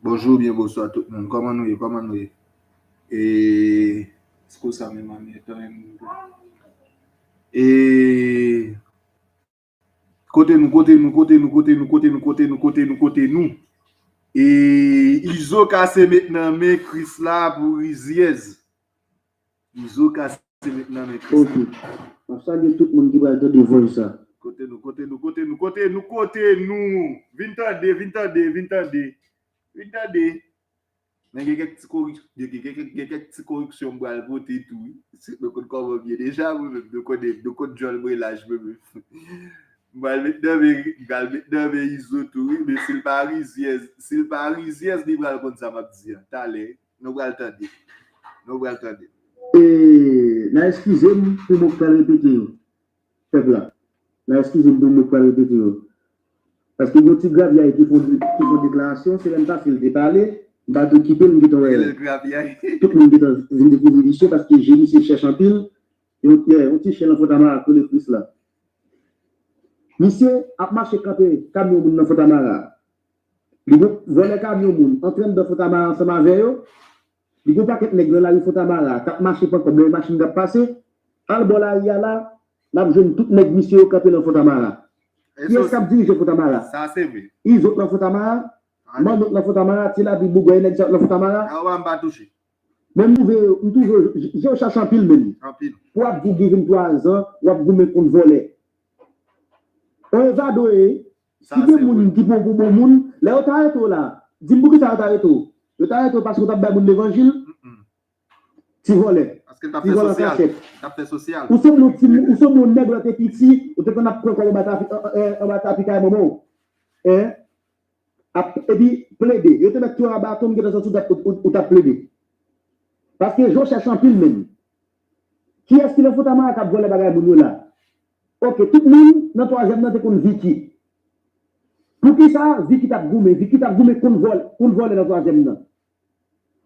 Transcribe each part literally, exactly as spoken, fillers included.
Bonjou oubyen bonswa tout moun. Kòman nou ye? Kòman nou ye? E, se konsa menm, an menm tan, e, kote nou, kote nou, kote nou, kote nou, kote nou, kote nou, kote nou, kote nou. E, Izo kase met nan men Krisla pou rizyèz. Izo kase met nan men Krisla. Ok. M ap salye tout moun ki pral tande voice sa. Kote nou, kote nou, kote nou, kote nou, kote nou. Vin tande, vin tande, vin tande. Vin tande. Men gen kèk ti korik-, gen, gen, gen, gen kèk ti koreksyon m pral pote tou, wi. Si nou konn kòman m ye deja, mwen menm, nou konnen, nou konn djòl mwen laj mwen menm. M pral met nan men, m pral met nan men Izo tou, wi. Men si l pa rizyèz, si l pa rizyèz, li pral konn sa m ap di a. Talè, nou pral tande. Nou pral tande. E, n a eskize m pou mo k pral repete yo. Pèp la. N a eskize m pou mo k pral repete yo. Paske gen yon ti gravyay ki fè, ki fè deklarasyon, se lè m pase l te pale, m pa t okipe l, m gentan wè. Tout moun gentan vin dekouvri misye paske je misye chèch anpil. Yon, yon ti chen nan Fontamara k rele Krisla. Misye ap mache kanpe kamyon moun nan Fontamara. Li gon vòlè kamyon moun antre anndan Fontamara ansanm avè yo. Li gon pakèt nèg nan lari Fontamara k ap mache pran kòb lè machin k ap pase. Al bò lari a la, n ap jwenn tout nèg misye yo kanpe nan Fontamara. Kiyès k ap dirije Fontamara? Sa se vre. Izo k nan Fontamara, Manno k nan Fontamara, Ti Lavi, Bougwè, nèg sa yo k nan Fontamara. Awa m pa touche. Men m twouve, m twouve, je w chache anpil menm. Anpil. Pou w ap di w gen venntwa zan, w ap goumen kont vòlè. On evadwe, si gen moun ki pran w pou bon moun, lè yo ta arete w la, di m poukisa yo ta arete w? Yo ta arete w paske w t ap bay moun levanjil? Ti vòlè. Paske l t ap fè sosyal. L t ap fè sosyal. Ou sanble yon ti, ou sanble yon nèg lè w te piti, ou te konn ap pran kòb anba tapi, anba tapi kay manman w. Hein? Ap, epi plede. Yo te mèt touye w a baton, m gentan santi w t ap, ou, ou t ap plede. Paske je w chèch anpil menm. Kiyès ki nan Fontamara k ap vòlè bagay moun yo la? Ok, tout moun nan twazyèm nan te konn Vicky. Poukisa Vicky t ap goumen? Vicky t ap goumen kont vòl-, kont vòlè nan twazyèm nan.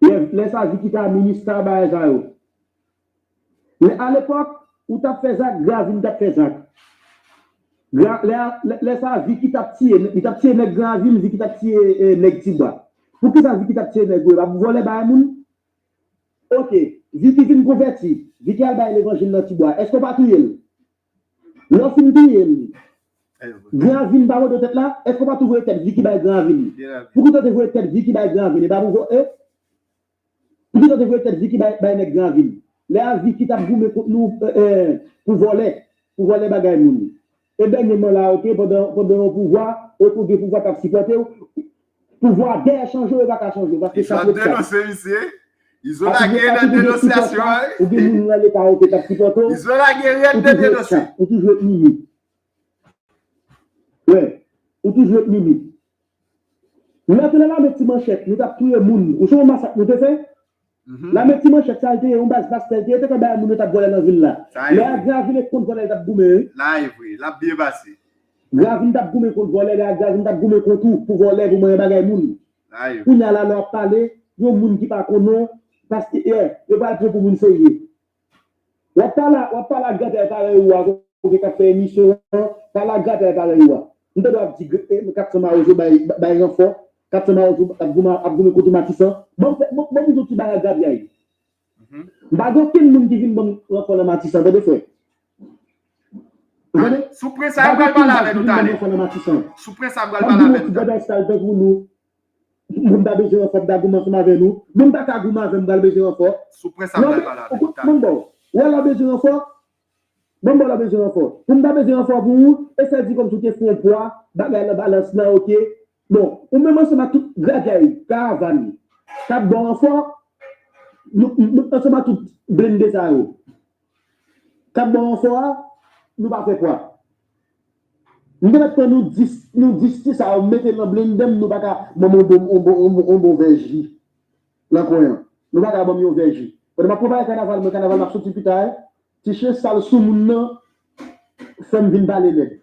Lè, lè sa Vicky ta minis ta bagay sa yo. Men alepòk, ou t ap fè zak, Gravin t ap fè zak. Gra-, lè, lè, lè sa Vicky t ap tiye, li t ap tiye nèg Gravin, Vicky t ap tiye, eh, nèg Tibwa. Poukisa Vicky t ap tiye nèg yo? L ap vòlè bagay moun? Ok, Vicky vin konvèti, Vicky al bay levanjil nan Tibwa. Èske w pa touye l? Lè w fin touye l, Gravin pa mande w tèt la, èske w pa tou voye tèt Vicky bay Gravin? Poukisa w te voye tèt Vicky bay Gravin? E pa pou vo-, e? Poukisa w te voye tèt Vicky bay, bay nèg Gravin? Lè a Vicky t ap goumen kont nou, eh, eh, pou vòlè, pou vòlè bagay moun. E dènyèman la, ok, pandan, pandan yon pouvwa, ok, ou gen pouvwa k ap sipòte w, pouvwa dèyè chanje w, yo pa ka chanje w, paske sa twòp sa. Izo ap denonse misye. Izo lage nan denonsyasyon an, wi. Ou gen moun nan leta, ok, k ap sipòte w. Izo lage rèd nan denonse. Ou toujou ret mimi. Wi, ou toujou ret mimi. Lè te nan lame ti manchèt, nou t ap touye moun. Ou sonje masak nou te fè? Lame ti manchèt sa, l te ye yon baz pastè, l te ye, te fè bagay moun yo t ap vòlè nan vil la. Lè a Gravin e kont vòlè l t ap goumen, wi. Sa e vre, l ap byen pase. Gravin t ap goumen kont vòlè, lè a Gravin t ap goumen kont ou, pou vòlè, pou manyen bagay moun. Sa e vre. Kounye a la, lè w ap pale, yon moun ki pa konnen w, paske, eh, yo pral pran pou moun serye. W ap pale, w ap pale ak gratay parèy ou a, kote k ap fè emisyon an, pale ak gratay parèy ou a. M tande w ap di, eh, kat san mawozo bay, bay ranfò, kat san mawozo ap goumen, ap goumen kote Matisan. Ban m fè, ban, ban m di w ti bagay gratay. M pa gen okenn moun ki vin ban m ranfò nan Matisan, tande frè. Ou tande? Sou prens sa, yo pral pale avè nou talè. Sou prens sa, yo pral pale avè nou talè. Pou m ta bezwen ranfò, m ta goumen ansanm avè nou. Moun pa ka goumen avè m, m pral bezwen ranfò. Sou prens sa, m pral pale avè nou talè. Mwen bon, wè la w bezwen ranfò. Mwen bon, la w bezwen ranfò. Pou m ta bezwen ranfò pou ou, e sa di kòmsi w te fè yon pwa, bagay nan balans lan, ok. Bon, ou menm ansanm ak tout gagay, karavàn, k ap ba w ranfò, nou, nou, ansanm ak tout blende sa yo. K ap ba w ranfò a, nou pa fè pwa. M te mèt pran nou dis, nou dis ti sa yo, mete nan blende m, nou pa ka ban m yon bon, yon bon, yon bon, yon bon vè ji. Nan kwen an. Nou pa ka ban m yon vè ji. Pandan m ap prepare kanaval mwen, kanaval m ap soti pita a, ti chen sal soumoun nan fè m vin pale lèd.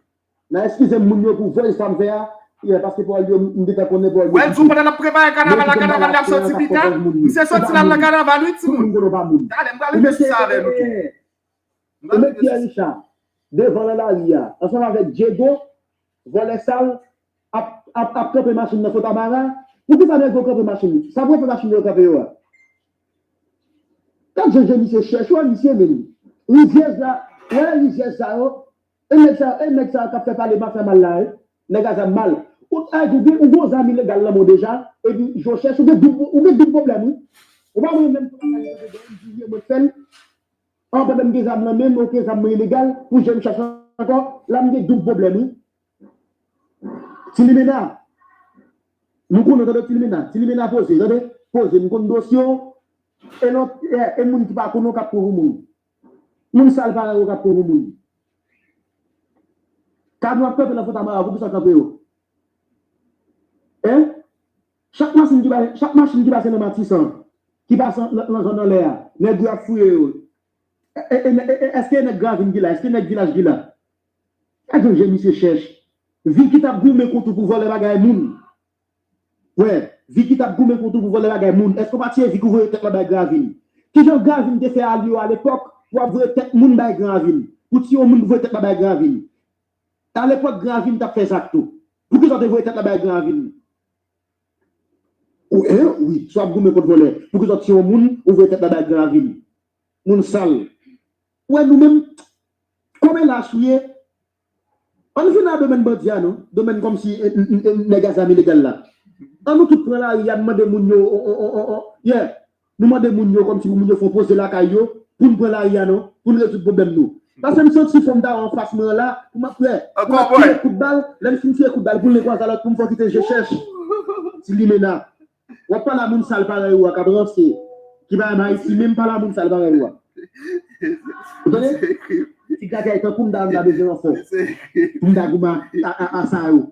N a eskize m moun yo pou voice sa m fè a, yeah, paske Paul yo, m gentan konnen Paul yo. Wè l di w pandan n ap prepare kanaval la, kanaval la ap soti pita, misye soti la nan kanaval wi timoun. Talè m pral rive sou sa avè nou tou. Ou met Pierre Richard devan nan lari a, ansanm avèk Diego, Vòlè sal ap, ap, ap kanpe machin nan Fontamara. Poukisa nèg yo kanpe machin? Sa pou fè machin yo kanpe yo a? Gad jan je misye chèch wè misye menm. Rizyèz la, wè rizyèz sa yo. E nèg sa, e nèg sa k ap fè pale mafya mal la, wi. Nèg a zam mal. Ou, a, ou gen, ou gon zam ilegal nan men w deja, epi je w chèch, ou gen doub, ou gen doub pwoblèm, wi. Ou pa wè menm pou bagay yo te gen, mwen fè l. An, pandan m gen zam nan men m, oke, zam mwen ilegal, pou je m chèch ankò, la m gen doub pwoblèm, wi. Ti Limena, nou konnen, tande, Ti Limena, Ti Limena poze, tande, poze, m konn dosye w, e lòt, e, e moun ki pa konnen w k ap pran pou moun. Moun sal parèy ou k ap pran pou moun. Kad w ap kanpe nan Fontamara, poukisa w kanpe yo? Hein? Chak machin ki bay, chak machin ki pase nan Matisan, ki pase nan, nan zòn anlè a, nèg yo ap fouye yo. E, e, e, e, èske nèg Gravin ki la? Èske nèg Vilaj ki la? Gade jan misye chèch. Viki t ap goumen kont ou pou vòlè bagay moun. Wè, Viki t ap goumen kont ou pou vòlè bagay moun. Èske w pa tiye Viki ou voye tèt la bay Gravin? Kijan Gravin te fè alye w alepòk pou w ap voye tèt moun bay Gravin? Pou tiye yon moun pou voye tèt la bay Gravin? Alepòk Gravin t ap fè zak tou. Poukisa w te voye tèt la bay Gravin? Ou, en, wi, si w ap goumen kont vòlè, poukisa w tiye yon moun, ou voye tèt la bay Gravin? Moun sal. Ou wè nou menm, kòman lach ou ye? Ann vin nan domèn bandi a non, domèn kòmsi, e, e, e, nèg a zam ilegal la. Ann nou tout pran lari a, n mande moun yo, o, o, o, o, o, yeah. Nou mande moun yo kòmsi pou moun yo fè yon poze lakay yo, pou n pran lari a non, pou n rezoud pwoblèm nou. Paske m santi fò m ta anfas mwen an la, pou m ap fè, pou m ap tire kout bal, lè m fin tire kout bal, pou l nen kwaze alòt, pou m fè w kite je chèch. Ti Limena. W ap pale a moun sal parèy ou a k ap ranse, ki pa renmen Ayiti, menm pale a moun sal parèy ou a. Ou tande? Ti gade a, tankou m ta, m ta bezwen ranfò. Pou m ta goumen a, a, a, a sa yo.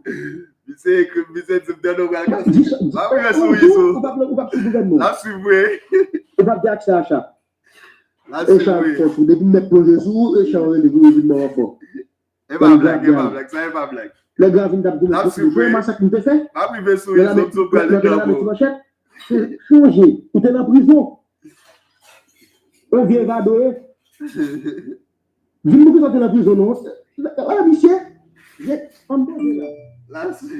Misye ekri, misye di m tande w pral kanpe. M ap rive sou Izo. Ou p ap, ou p ap sou gouvènman. L ap swiv, wi. Ou p ap gen aksè a chak. L ap swiv, wi. E chak fòs ou. Depi m mèt plonje sou ou, e chak ou rele pou yo vin ban ranfò. E pa blag, e pa blag, sa e pa blag. Lè Gravin t ap goumen kont nou, sonje masak nou te fè? M ap rive sou Izo, m di w pral nan lanmè ti manchèt. Sonje, ou te nan prizon. Yon vye vado ye. Di m poukisa w te nan prizon non. Wè misye. Ban m poze la.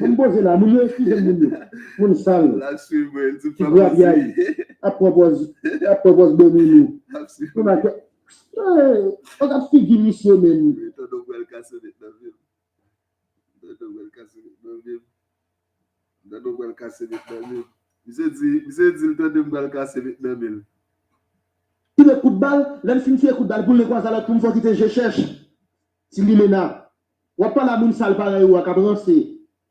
Ban m poze la. Moun yo eskize m, moun yo. Moun sal. Ti grabyay. Ap pran pòz, ap pran pòz bon moun yo. Pou makè. Ey, gad figi misye menm. Wi, tande w pral kase met nan men m. Tande w pral kase met nan men m. Tande w pral kase met nan men m. Misye di, misye di l tande m pral kase met nan men l. Tire kout bal, lè l fin tire kout bal, pou l nen kwaze alòt, pou m fè w kite je chèch. Ti Limena. W ap pale a moun sal parèy ou a k ap ranse,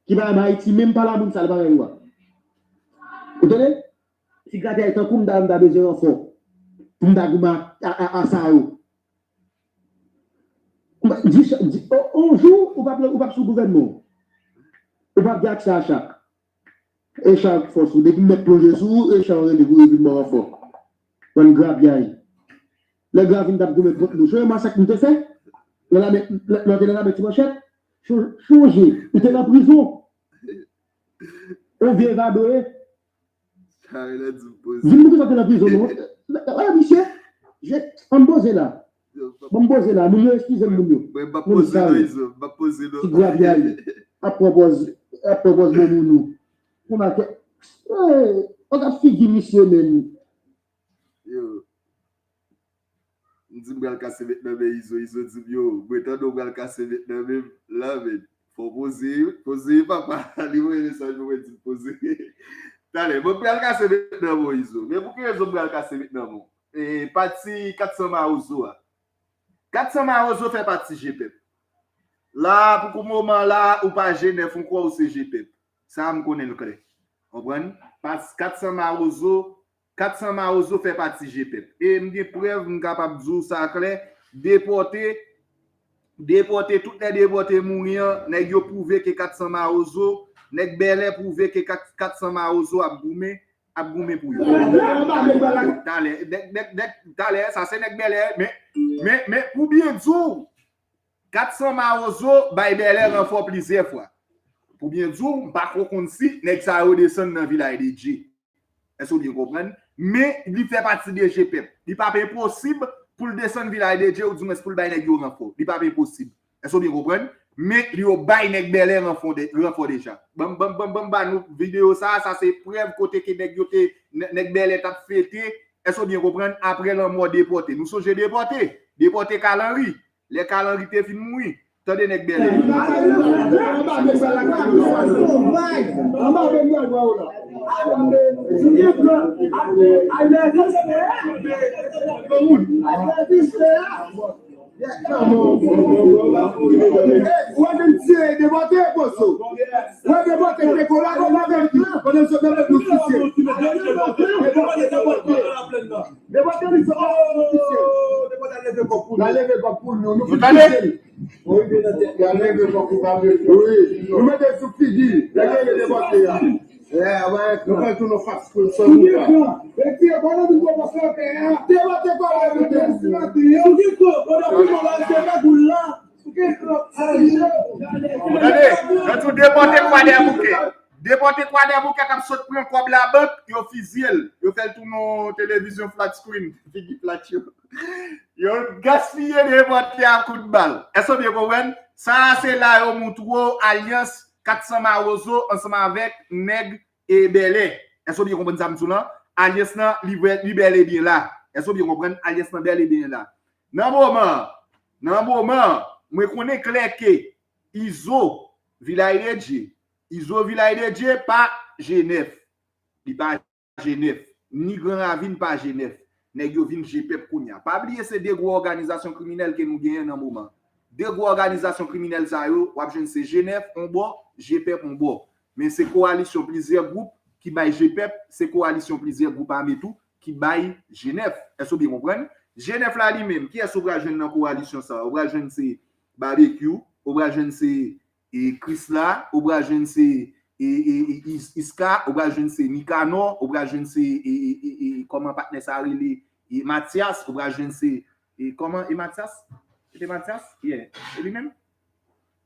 ki pa renmen Ayiti, menm pale a moun sal parèy ou a. Ou tande? Ti gade a, tankou m ta, m ta bezwen ranfò. Pou m ta goumen a, a, a, a sa yo. Di, di, o, on jou, ou p ap, ou p ap sou gouvènman w. Ou p ap gen aksè a chak. E chak fòs ou. Depi m mèt plonje sou ou, e chak ou rele pou yo vin ban ranfò. Bann grabyay. Lè Gravin t ap goumen kont nou, sonje masak nou te fè? Lè lame, lè, lè te nan lame ti manchèt? Cho-, sonje, ou te nan prizon. Yon vye vado ye. Sa yo nan di m poze. Di m poukisa w te nan prizon non. Wè misye, je, an poze la. Ban m poze la, moun yo eskize m moun yo. Mwen m p ap poze non, Izo, m p ap poze non. Ti grabyay. Ap pran pòz, ap pran pòz bon moun ou. Pou makè. Ey, gad figi misye menm. Yo. M di m pral kase met nan men Izo, Izo di m yo, mwen tande w pral kase met nan men m. La, men, fò w poze, poze papa. Li voye mesaj pou mwen di m poze. Talè, mwen pral kase met nan men w, Izo. Men pou ki rezon m pral kase met nan men w? E, pati kat san Mawozo a. Kat san Mawozo fè pati G pèp. La, pou kou moman la, ou pa G nèf, ou kwè ou se G pèp. Sa a m konnen l klè. Konprann? Pas-, kat san Mawozo, kat san Mawozo fè pati G pèp. E m gen prèv, m kapab di w sa klè, depòte, depòte, tout lè depòte mouri an, nèg yo pwouve ke kat san Mawozo, nèg Bèlè pwouve ke kat, kat san Mawozo ap goumen, ap goumen pou yo. Talè, nèg, nèg, nèg, talè, sa se nèg Bèlè, men, men, men, pou byen di w, kat san Mawozo bay Bèlè ranfò plizyè fwa. Pou byen di w, m pa ko konn si nèg sa yo desann nan Vilaj de Dye. Èske w byen konprann? Men li fè pati de G pèp. Li p ap enposib pou l desann Vilaj de Dye, oudimwens pou l bay nèg yo ranfò. Li p ap enposib. Èske w byen konprann? Men yo bay nèg Bèlè ranfò de- ranfò deja. Ban m ban m ban m ban m ba nou videyo sa a, sa se prèv kote ke nèg yo te nè- nèg Bèlè t ap fete, èske w byen konprann, apre lanmò Depòte. Nou sonje Depòte? Depòte Kalanri. Lè Kalanri te fin mouri, tande nèg Bèlè. Ou wè menm tire Depòte, poso. Ou wè Depòte te kola, kola, kola, kola, sot nan nou fisye. Depòte, Depòte. Depòte li sot nan nou fisye. La leve kòk pou nou, nou fisye. Wi, nou mete sou figi. Lè gen Depòte a. Nou pral tou nan fast food san nou pa. Tande, yo tou Depòte Kwadèboukè. Depòte Kwadèboukè k ap sot pran kòb labank, yo fizye l. Yo fè l tounen televizyon flat screen. Figi plat yo. Yo gaspiye Depòte a kout bal. Èske w byen konprann? Sa a se la yo moutre w alyans kat san Mawozo ansanm avèk nèg e Bèlè. Èske w byen konprann sa m di w lan? Alyans lan, li, vre- li bèl e byen la. Èske w byen konprann? Alyans lan bèl e byen la. Nan moman, nan moman, mwen konnen klè ke Izo, Vilaj de Dye, Izo, Vilaj de Dye, pa G nèf. Li pa G nèf. Ni Gran Ravin pa G nèf. Nèg yo vin G pèp kounye a. Pa bliye se de gwo òganizasyon kriminèl ke nou genyen nan moman. De gwo òganizasyon kriminèl sa yo, w ap jwenn se G nèf on bò, G pèp on bò. Men se kowalisyon plizyè gwoup ki bay G pèp, se kowalisyon plizyè gwoup ame tou ki bay G nèf. Èske w byen konprann? G nèf la li menm, kiyès ou pral jwenn nan kowalisyon sa a? Ou pral jwenn se Babekyou, ou pral jwenn se e, Krisla, ou pral jwenn se e, e, e, Is- Iska, ou pral jwenn se Nikanò, ou pral jwenn se e, e, e, e, kòman patnè sa rele, e, Matyas, ou pral jwenn se e, kòman e Matyas? Se te Matyas? Yeah. E li menm?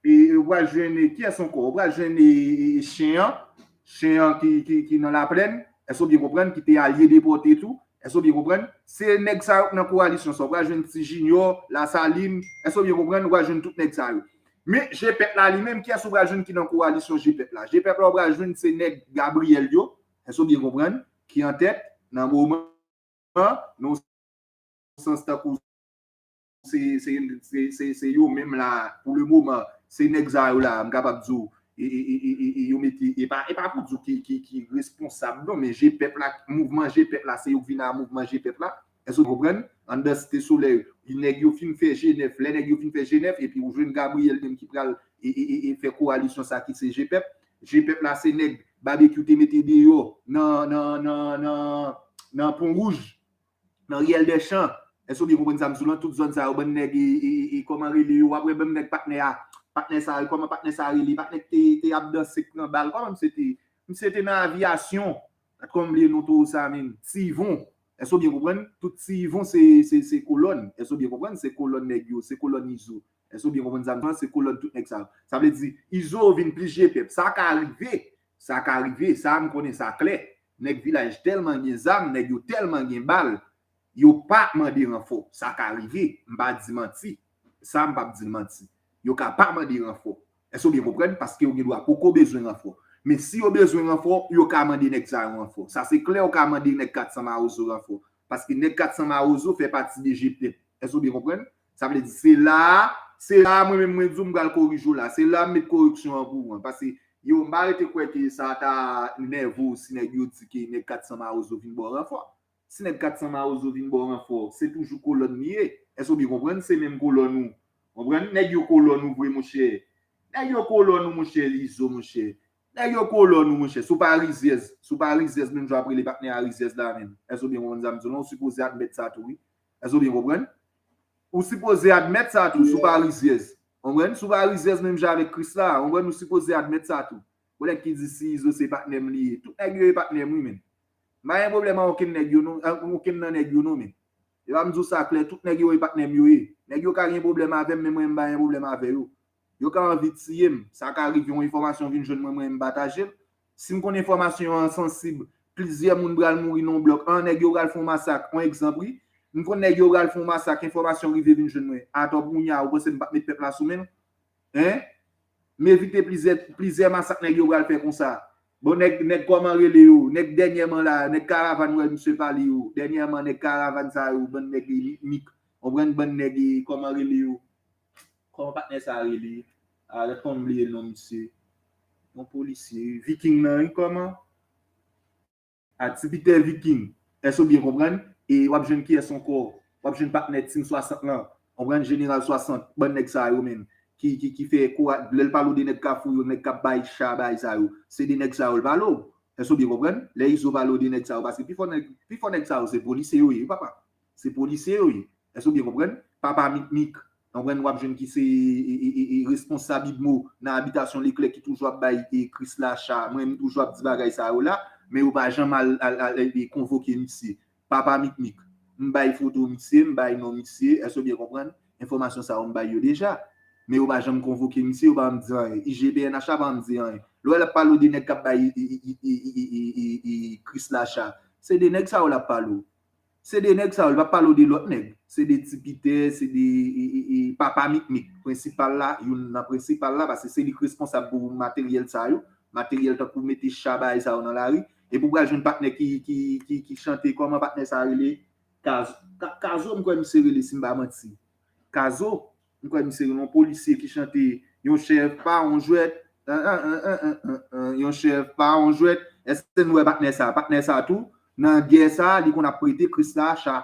E, e, ou pral jwenn e, kiyès ankò? Ou pral jwenn e, e, e, Chen an, Chen an ki, ki, ki nan Laplèn, èske w byen konprann, ki te alye Depòte tou? Èske w byen konprann? Se nèg sa yo k nan kowalisyon sa. Ou pral jwenn Ti Jinyò, Lasalin. Èske w byen konprann? Ou pral jwenn tout nèg sa yo. Men G pèp la li menm, kiyès ou pral jwenn ki nan kowalisyon G pèp la? G pèp la ou pral jwenn se nèg Gabriyèl yo. Èske w byen konprann? Ki antèt nan moman, nan yon sans tankou se, se, se, se, se yo menm la, pou le moman, se nèg sa yo la, m kapab di w, e, e, e, e, e, e yo mete, e pa, e pa pou di w ki, ki, ki responsab, non, men G pèp la, mouvman G pèp la, se yo k vin a mouvman G pèp la. Èske w konprann? Anndan Site Solèy, nèg yo fin fè G nèf, lè nèg yo fin fè G nèf, epi ou jwenn Gabriyèl menm ki pral e, e, e, e fè kowalisyon sa ki se G pèp. G pèp la, se nèg Babekyou te mete deyò nan, nan, nan, nan, nan Pon Wouj. Nan Riyèl Dèchan. Èske w byen konprann sa m di w lan? Tout zòn sa yo, bann nèg, e, e, e, e, kòman rele yo? W ap wè bann nèg patnè a, patnè sa, kòman patnè sa rele? Patnè k te, te ap danse, k pran bal, kòman misye te? Misye te nan aviyasyon. Gad kòman m bliye non towo sa, menm. Ti Yvon. Èske w byen konprann? Tout Ti Yvon se, se, se kolòn. Èske w byen konprann? Se kolòn nèg yo, se kolòn Izo. Èske w byen konprann sa m di w lan? Se kolòn tout nèg sa yo. Sa vle di, Izo vin plis G pèp. Sa ka rive. Sa ka rive. Sa a m konnen sa klè. Nèg Vilaj tèlman gen zam, nèg yo tèlman gen bal, yo pa mande ranfò. Sa ka rive. M pa di manti. Sa a m p ap di l manti. Yo ka pa mande ranfò. Èske w byen konprann? Paske yo gen dwa poko bezwen ranfò. Men si yo bezwen ranfò, yo ka mande nèg sa yo ranfò. Sa se klè, yo ka mande nèg kat san Mawozo ranfò. Paske nèg kat san Mawozo fè pati de G pèp. Èske w byen konprann? Sa vle di, se la a, se la a mwen menm mwen di w m pral korije w la. Se la a m met koreksyon an pou ou an. Paske, yo, m pa rete kwè ke sa ta nève w si nèg yo di ke nèg kat san Mawozo vin ba w ranfò. Si nèg kat san Mawozo vin ba w ranfò, se toujou kolòn li ye. Èske w byen konprann? Se menm kolòn ou. Konprann? Nèg yo kolòn ou vre, monchè. Nèg yo kolòn ou, monchè, Izo, monchè. Nèg yo kolòn ou, monchè. Si w pa rizyèz, si w pa rizyèz, menm jan w ap rele patnè a rizyèz la menm. Èske w byen konprann sa m di w lan? Ou sipoze admèt sa tou, wi. Èske w byen konprann? Ou sipoze admèt sa tou, si w pa rizyèz. Konprann? Si w pa rizyèz menm jan avèk Krisla, konprann? Ou sipoze admèt sa tou. Gon nèg ki di si Izo se patnè m li ye. Tout nèg yo e patnè m, wi, menm. M pa gen pwoblèm ak okenn nèg yo non, ak okenn nan nèg yo non, menm. E pa m di w sa klè, tout nèg yo e patnè m yo ye. Nèg yo ka gen pwoblèm avè m, men mwen m pa gen pwoblèm avè yo. Yo ka anvi tiye m, sa ka rive yon enfòmasyon vin jwenn mwen, mwen m pataje l. Si m konn enfòmasyon an sansib, plizyè moun pral mouri nan yon blòk, an nèg yo pral fè yon masak, yon egzanp wi, m konn nèg yo pral fè yon masak, enfòmasyon rive vin jwenn mwen. Atò kounye a, ou panse m p ap met pèp la sou men l? Hein? M evite plizyè, plizyè masak nèg yo pral fè konsa. Bon, nèg, nèg kòman rele yo? Nèg dènyèman la, nèg Karavàn, wè misye pale yo. Dènyèman, nèg Karavàn sa yo, bann nèg Mikmik. Konprann, bann nèg, kòman rele yo? Kòman patnè sa rele? A, lòt konn bliye non misye. Yon polisye, Viking nan, wi, kòman? A, Ti Pitè Viking. Èske w byen konprann? E w ap jwenn kiyès ankò? W ap jwenn patnè Team swasant lan. Konprann, Jeneral swasant, bann nèg sa yo menm. Ki, ki, ki fè koura-, lè l pale w de nèg Kafou yo, nèg k ap bay cha, bay sa yo. Se de nèg sa yo l pale w. Èske w byen konprann? Lè Izo pale w de nèg sa yo, paske pifò nèg, pifò nèg sa yo, se polisye yo ye, wi, papa. Se polisye yo ye. Èske w byen konprann? Papa Mikmik, konprann, w ap jwenn ki se, e, e, e, e, responsab Ibmo nan abitasyon Leklè ki toujou ap bay, e, Krisla cha. Mwen, m toujou ap di bagay sa yo la, men yo pa janm al, al, al, e, konvoke misye. Papa Mikmik, m bay foto misye, m bay non misye, èske w byen konprann? Enfòmasyon sa yo m bay yo deja. Men yo pa janm konvoke misye, yo pa janm di anyen. I G P N H la pa janm di anyen. Lè w wè l ap pale w de nèg k ap bay, e, e, Krisla cha, se de nèg sa yo l ap pale w. Se de nèg sa yo, li p ap pale w de lòt nèg. Se de Ti Pitè, se de, e, e, e, Papa Mikmik, prensipal la, youn nan prensipal la, paske se li k responsab pou materyèl sa yo. Materyèl tankou mete cha, bagay sa yo nan lari. Epi w pral jwenn patnè ki, ki, ki, ki chante, kòman patnè sa rele? Kaz-, Ka-, Kazo, m kwè misye rele, si m pa manti. Kazo, m kwè misye rele, yon polisye ki chante, yon chèf pa yon jwèt, an, an, an, an, an, an, an, yon chèf pa yon jwèt. Èske nou wè patnè sa? Patnè sa tou, nan gè sa, li konn ap prete Krisla cha.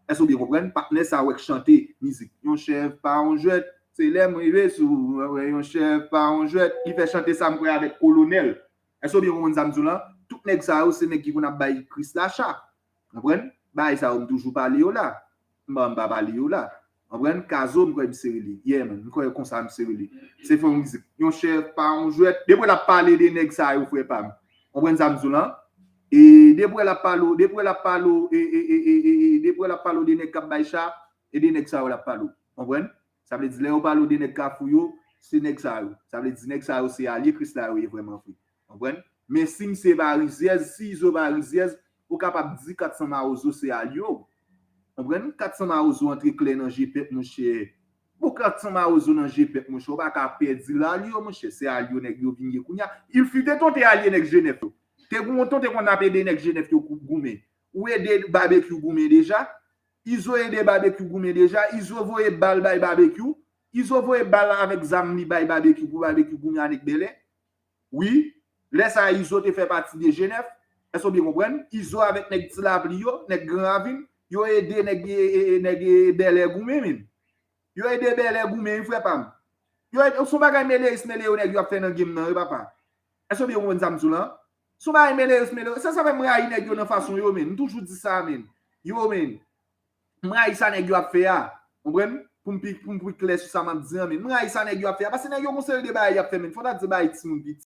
Èske w byen konprann? Patnè sa wè k chante mizik. Yon chèf pa yon jwèt, se lè m rive sou, wè, wè, yon chèf pa yon jwèt. Li fè chante sa, m kwè, avèk Kolonèl. Èske w byen konprann sa m di w lan? Tout nèg sa yo, se nèg ki konn ap bay Krisla cha. Konprann? Bagay sa yo, m toujou pale yo la. M pa, m pa pale yo la. Konprann? Kazo, m kwè misye rele. Yeah, man. M kwè konsa misye rele. Se fè yon mizik. Yon chèf pa yon jwèt. Depi l ap pale de nèg sa yo, frè pa m. Konprann sa m di w lan? E depi l ap pale, depi l ap pale, e, e, e, e, e, e, depi l ap pale de nèg k ap bay cha, e de nèg sa yo l ap pale. Konprann? Sa vle di, lè yo pale de nèg Kafou yo, se nèg sa yo. Sa vle di, nèg sa yo, se alye Krisla yo ye vrèman vre. Konprann? Men si misye pa rizyèz, si Izo pa rizyèz, ou kapab di Kat San Mawozo se alye w. Konprann? Kat San Mawozo antre klè nan je pèp, monchè. Bon, Kat San Mawozo nan je pèp, monchè. Ou pa ka pèdi l alye w, monchè. Se alye w nèg yo vin ye kounye a. Il fut un temps te alye nèg G nèf yo. Te gon yon tan te konn ap ede nèg G nèf yo goumen. Ou ede Babekyou goumen deja. Izo ede Babekyou goumen deja. Izo voye bal bay Babekyou. Izo voye bal avèk zam li bay Babekyou pou Babekyou goumen a nèg Bèlè. Wi, lè sa a Izo te fè pati de G nèf. Èske w byen konprann? Izo avèk nèg Ti Lapli yo, nèg Gran Ravin, yo ede nèg, e, e, e, nèg, e, Bèlè goumen menm. Yo ede Bèlè goumen, wi, frè pa m. Yo ede, se yon bagay meleris meleyo nèg yo ap fè nan game nan, wi, papa. Èske w byen konprann sa m di w lan? Se yon bagay meleris meleyo. Se sa fè m rayi nèg yo nan fason yo, menm. M toujou di sa, menm. Yo, menm. M rayi sa nèg yo ap fè a. Konprann? Pou m pi, pou m pi klè sou sa m ap di an, men. M rayi sa nèg yo ap fè a. Paske nèg yo gon seri de bagay y ap fè, men. Fò ta di bagay timoun piti.